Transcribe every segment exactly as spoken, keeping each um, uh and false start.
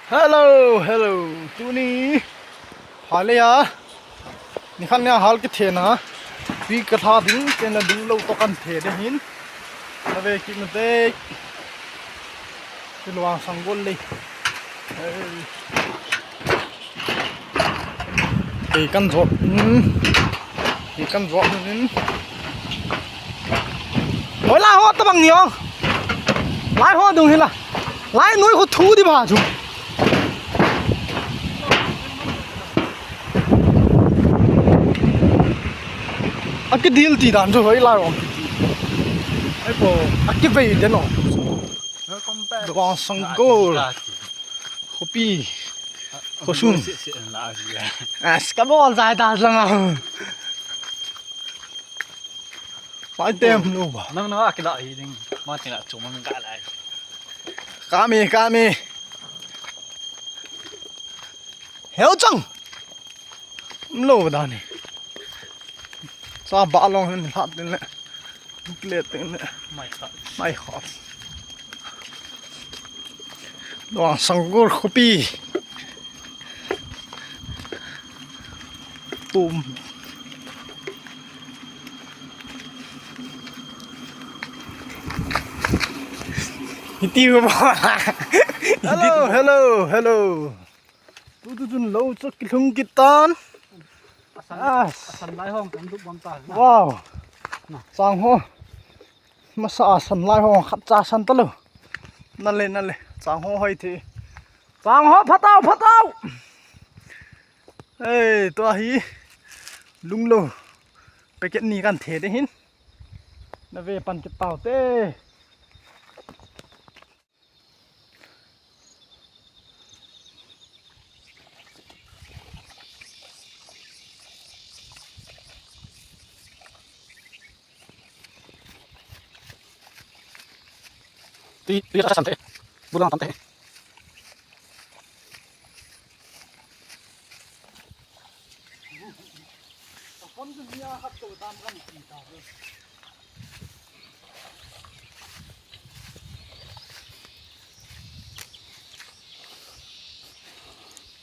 Hello, hello. Tuni phalei a, nikhat nia hal kithe na, tui kalha ding, kei na ding lou toh kan the ding hin. Na ve kit na te. Ki luang sang gol le. Ei. Kei kan jot. Hmm. Kei kan jot hin. Hoi lai ho tabang ni o. Lai ho dung hi la. Lai noi ho thu di ba chu. Aki dil ti dan chu hoi lai ho. Ai po. Aki vei den o. Welcome back. Luang sang gol. Khopi. Khosun. As ka bol jai ta lang a. Pai tem lu ba. Nang na ki la hi ding. Ma tin a chung mang ka lai. Kami, kami. Heu chang. Lo ba ni. Sa ba long hin hat din le. Kile tin le. Mai kha. Mai kha. Luang sang gol khopi. Tum. Hiti ho ba. Hello, hello, hello. Tu tu tun lo chu kilhung kit tan. Asan, ah, asan lai hong kan dup bang ta. Wow. Na. Sang ho. Masa a san lai ho khat cha san ta lo. Na le, na le. Chang ho hoi the. Chang ho phatau, phatau. Ei, tua hi. Lung lo. Packet ni kan the de hin. Na ve pan kit tau te. Ti, ti sa sante. Bulang tante.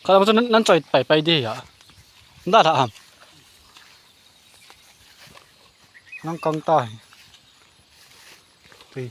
Kala mo nan, nan choi pai pai di ya. Nda tha ham. Nang kang ta hi. Tui.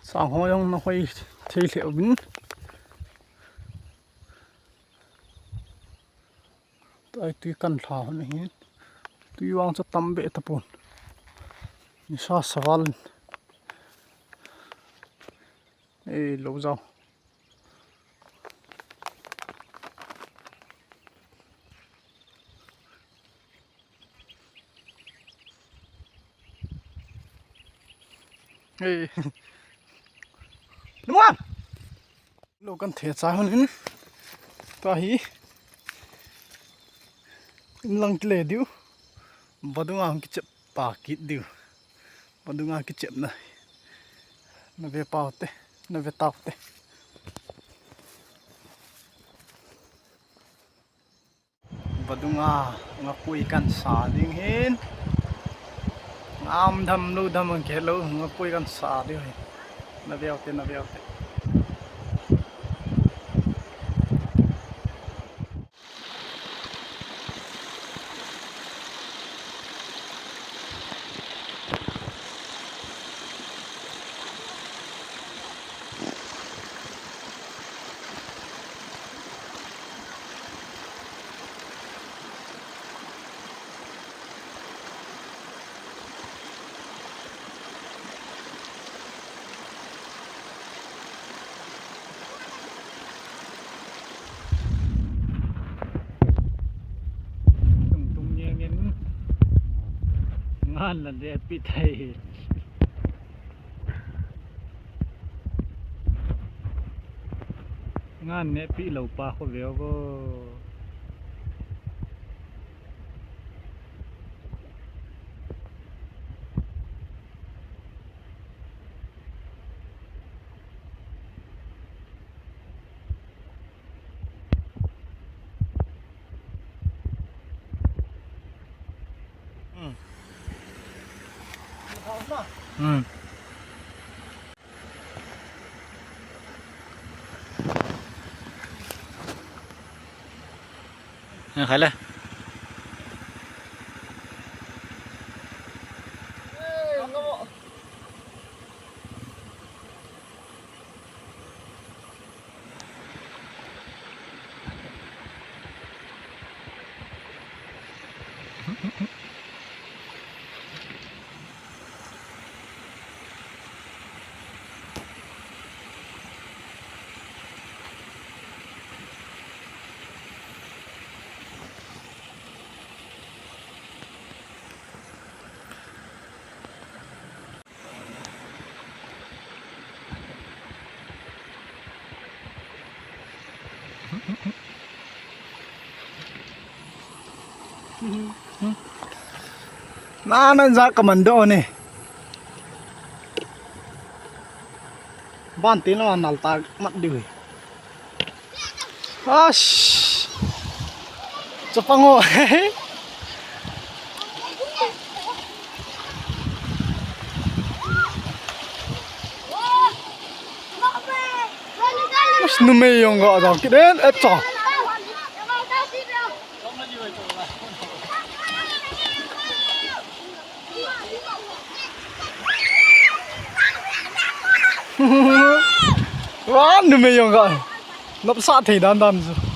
Sang ho jong na hoi thei lheh uvin. Tua hi tui kan lha hon ahin. Tui vang chu tam be tapon. Nisa saval. Ei, lo jao. Hey. Lungwan. Lo kan the cha hon in. Tua hi. In lang kile diu. Vadung ang kichep pa kit diu. Vadung ang kichep na. Na ve pau te. Na ve tau te. Vadung a ngapui kan sa ding hin. Ngam dham lou dham ang kilo ngapui kan sa ding hin. Na veu te, na veu te. Tung tung ngeng in. Ngan la de pi thei. Ngan ne pi lo pa kho veu vo. Khai le. Na, na ja ka man do ne. Ban tin lo nal ta mat diu. Ash. Chapang o. Ash, numei jong ga jong kit den, et cha. Wa, numei jong ga. Nopsa thei dan dan chu.